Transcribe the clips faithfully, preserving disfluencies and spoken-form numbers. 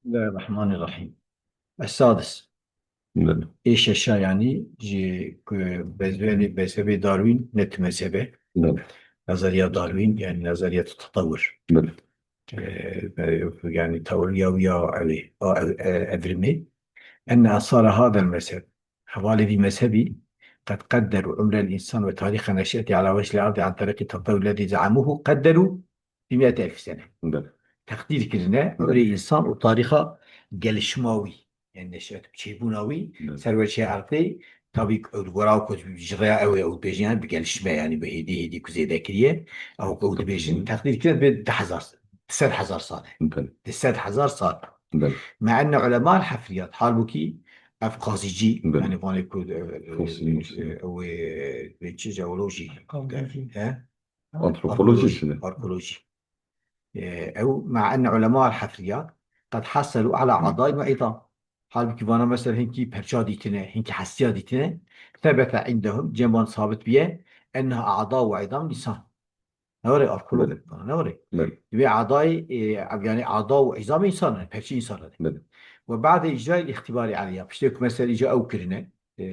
Bismillahirrahmanirrahim. Es-sadis. Belê. Ê şeşa, yanî ji ku bezvenê mezhebê Darwin ne tu mezhebe. Belê. Nazariya Darwin, yani nazariya tetewur. Belê. Ee, yani teoriya wî ya, yani, a, e, e, evrimê. Enne asara hadel mezheb. Hevalê vî mezhebî qed qedderu umrel insan ve tarixe neşeti ala wecihil ardi an tariqi tetewur lezî ze'amuhu qedderu bi mi'ete elf sene. Belê. Teqdîr kirine, belê, umrê însan û tarixa gelişma wî, yani neşet, çêbûna wî, belê, ser wecihê erdê, tabî ku ew li gora ku ji rêya ew ê ew bêjin, yani bi gelişme, yani bi hêdî hêdî ku zêde kiriye, ew ku ew dibêjin, teqdîr kirine bi du hezar, du sed hezar sal e. Belê. Du sed hezar sal. Belê. Me enne ulemal hefriyat, halbûkî ev qazîcî, belê, yani vanê ku, e, fosil, e, fosil, ew ê, e, çi, jeolojî. Qazîcî. He? Antropolojî. Arkeolojî, çi ne? Arkeolojî. E, ew, ma enne ulemal hefriyat qed haselu ala a'dai ve idam. Halbûkî vana mesela hinkî perça dîtine, hinkî hestiya dîtine, tebete indehum, cem wan sabit biye, enneha a'da ve idam insan. Ne were arkeolog, belê, ne were. Belê. Divê a'dayê, e, ev yani a'da ve idam insan e, perçe insan e. Belê. Ve ba'de icra îhtîbarî aleyha. Piştê ku mesela îca ew kirine, e,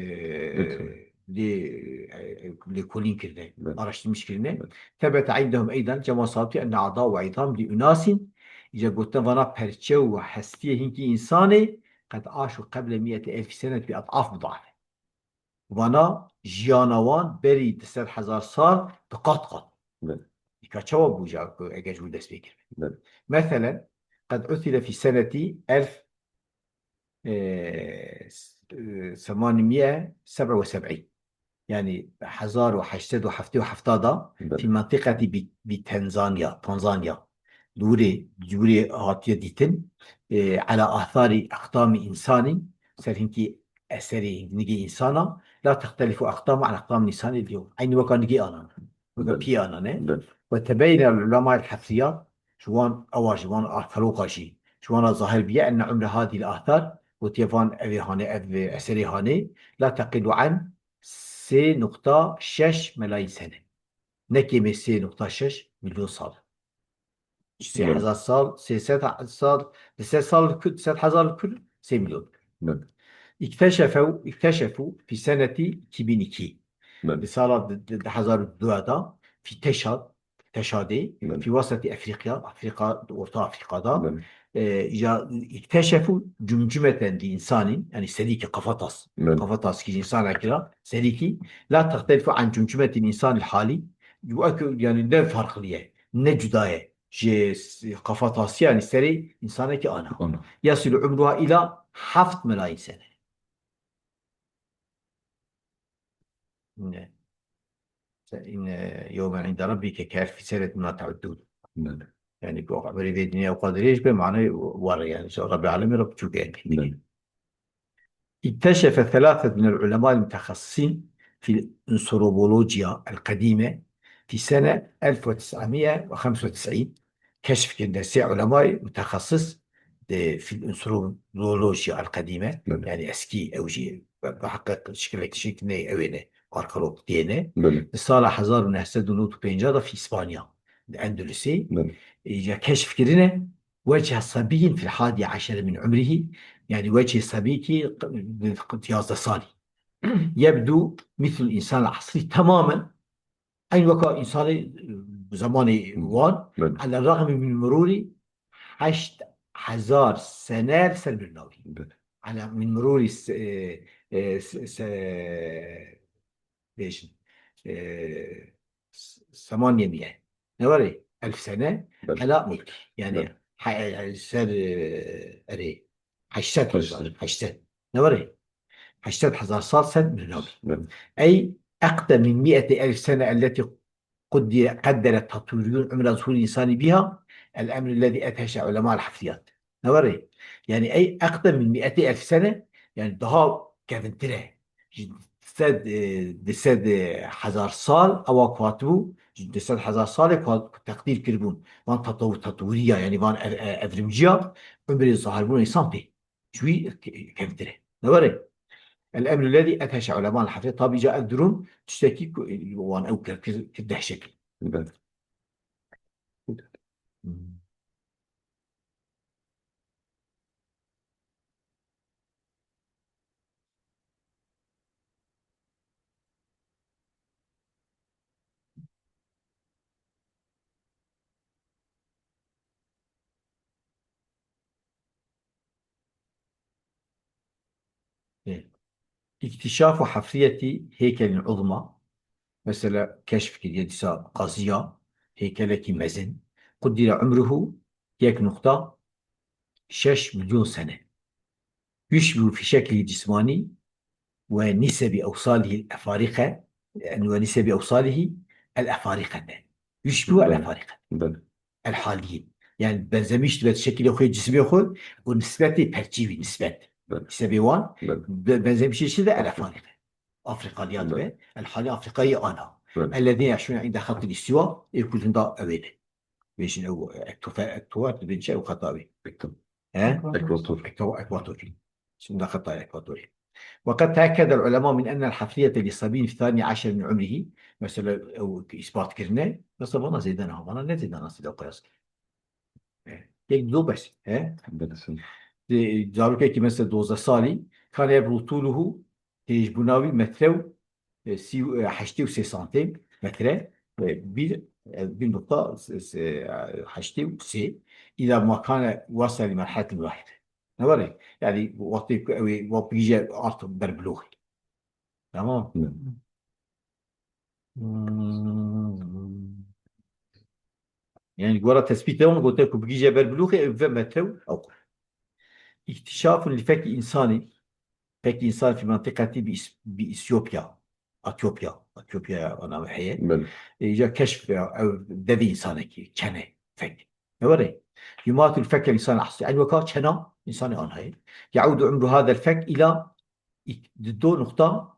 lê, e, lêkolîn kirine, belê, araştirmiş kirine. Belê. Tebete indehum eydan cem wan sabit biye enne a'da ve idam li unasin, îca gotin vana perçe û hestiyê hinkî însanê qed aşu qeble mi'ete elf sene bi ad'af mudafe. Vana jiyana wan berî du sed hezar sal bi qat qat. Belê. Îka çawa bû ja ku eger ji wir dest pê kiribin? Belê. Meselen, qed usile fî senetî elf, e, s-, e, semanî miye seb'a ve seb'în. Yani hezar û heşt sed û heftê û heft da, belê, fî mentiqetî bi, bi Tanzanya, Tanzanya. Li wirê, li wirê hatiye dîtin, e, ala atharî eqdamî însanî, ser hinkî eserê nigê însana, la textelifu eqdamu an eqdamî însanî diyo. Eynî weka nigê anan. Weka, belê, piyê anan e. Belê. Ve tebeyne ulemayê hefriyat, ji wan ewa jî, wan arkeologa jî, ji wan re zahir biye, enne umre hadî li athar, gotiye van evê hanê, ev eserê hanê, la teqilu an sê nokta şeş melayîn sene. Ne kêmê sê nokta şeş milyon sal. Sê hezar sal, sê sed sal, du sed sal li kul, du sed hezar li kul, sê milyon. Belê. İkteşefev, ikteşefu fi seneti iki bin iki. Belê. Di sala di, di, di hezar û du da, fi Teşad, Teşadê, belê, fi waseti Efrîqya, Afrîka, Orta Afrîkada, belê, e, ya ikteşefu cumcumeten di insanî, yani serî ki kafatas, belê, kafatas ki insan akira, serî ki, la textelifu an cumcumetin insanî hali, yani ne farklı ye, ne cuda ye. Ji s-, kafatasiya, yani serê însanekî ana. Ana. Yasilu umruha ila heft melayîn sene. Ne. Se-, inne yewmen inde rabbike ke elfi senetin mimma te'uddûn. Ne. Yani ku emirê vê dinyayê ew qadar dirêj be, manayê were yani. Rabbê alemê re biçûk e. Ne. اكتشف ثلاثة من العلماء المتخصصين في الأنثروبولوجيا القديمة في سنة ألف وتسعمية وخمسة وتسعين. Keşf kirine sê ulemayê mutexesis di fil unsurolojiya el qedîme, belê, yani eskî ew jî bi heqeq şikilek şikilnê ew ê ne, arkeolog tê ne. Belê. Di sala hezar û neh sed û nod û pêncî da fî Spanya, di Endulusê, belê, e, ya keşf kirine, وجه صبي في الحادي عشر من عمره، yani wecihê sebîkî yazdeh salî. يبدو مثل الإنسان العصري تماما. Eyn weka însanê, e, zemanê wan, belê, على الرغم من مرور heşt hezar sene li ser mirina wî. Belê. على من مرور s-, e, e, s-, se-, bêjin, e, s-, semaniye miye. Ne were? Elf sene, belê, ala mulk. Yani, belê, he-, he-, ser, e, erê, heşt sed, heşt sed, heşt sed. Ne were? Heşt sed hezar sal ser mirina wî. Belê. Ey eqdem min mi'ete elf sene elleti quddi-, qeddere tatwiriyun umra zuhur insani biha, el emr ellezî edheşe ulema el hafriyat. Ne were? Yani ey eqdem min mi'ete elf sene, yani daha kevintir e. Ji sed, e, di sed, e, hezar sal ewa ku hatibû, ji di sed hezar salê ku hat-, ku teqdîr kiribûn. Van tataw-, tatwiriya, yani van ev-, e-, evrimciya, umrê zahirbûna însan pê. Ji wî ke-, kevtir e. Ne were? El emrü lezî edheşe uleman hafriyat. Tabi ca ev durum tiştekî ku, e, wan ew kir, kir, kir dehşet. Belê. اكتشاف حفرية هيكل عظمى. Mesela keşf kiriye dîsa qaziya heykelekî mezin. قدر عمره yek nokta şeş milyon sene. يشبه في شكله الجسماني ونسب أوصاله الأفارقة، yani ونسب أوصاله الأفارقة. يشبه Belê. الأفارقة. Belê. الحاليين. Yani benzemiş dibe şekilê xwe, cismê xwe û nisbetê perçî wî, nisbet. Belê. Nisebê wan Belê. be-, benzemiş şekilde الأفارقة. Afrikaliya Belê. dibe. الحالي Afrikayê ana. Belê. الذين يعيشون عند خط الاستواء, ê ku li hinda ew ê ne. Bêjin ew ektofe-, ektofer dibin çi ew xeta wê. Ekto-, He? Ekvator. Ekto-, ekvator. Şimdi xeta ekvator. وقد تأكد العلماء من أن الحفرية لصبي في الثاني عشر من عمره, mesela ew ispat kirine, mesela bana zêde ne, bana ne zêde nasıl o kıyas. Yek do bes, he? Belê. Di zarokekî mesela dozdeh salî, كان يبلغ طوله, têjbûna wî metre û, e, sî û, e, heştê û sê santimetre, e, bir, e, bir nokta s-, s-, e, heştê û sê. إذا ما كان وصل لمرحلة الوحدة. Ne were? Yani wextê ku ew ê, wek bigihîje artık berbiloxê. Tamam. Ne. Hmm. Yani gora tespîtê wan gote ku bigihîje berbiloxê, ew ve metre û ew. اكتشاف لفك إنسان, fek insan في منطقة بإس-, بإثيوبيا. Etiyopya. Etiyopya ana heye. Belê. E, îca keşf ya, ew devê insanekî, çene, fek. Ne were? يماثل فك الإنسان الأصلي. Eynî weka çena insanê an heye. يعود عمر هذا الفك إلى ik-, di do nokta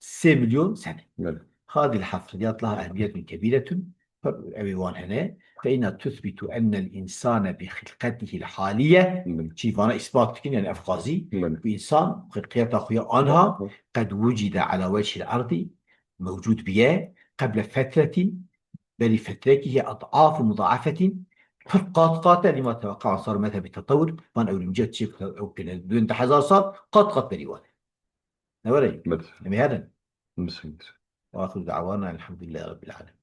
sê milyon sene. Belê. هذه الحفريات لها أهمية كبيرة. Ew ê wan hene. فإنها تثبت أن الإنسان بخلقته الحالية. Belê. Çî vana îspat dikin, yani ev qazî. Belê. Ku însan xilqiyeta xwe ya anha Belê. قد وجد على وجه الأرض, mewcûd biye, قبل فترة, berî fetrekî, هي أضعاف مضاعفة, pir qat qat e, لما توقع أنصار مذهب التطور, van ewlîmciya çi ew kine, duwazdeh hezar sal, qat qat berî wan e. Ne were? Belê. Em ê herin. Misin. وآخر دعوانا الحمد لله رب العالمين.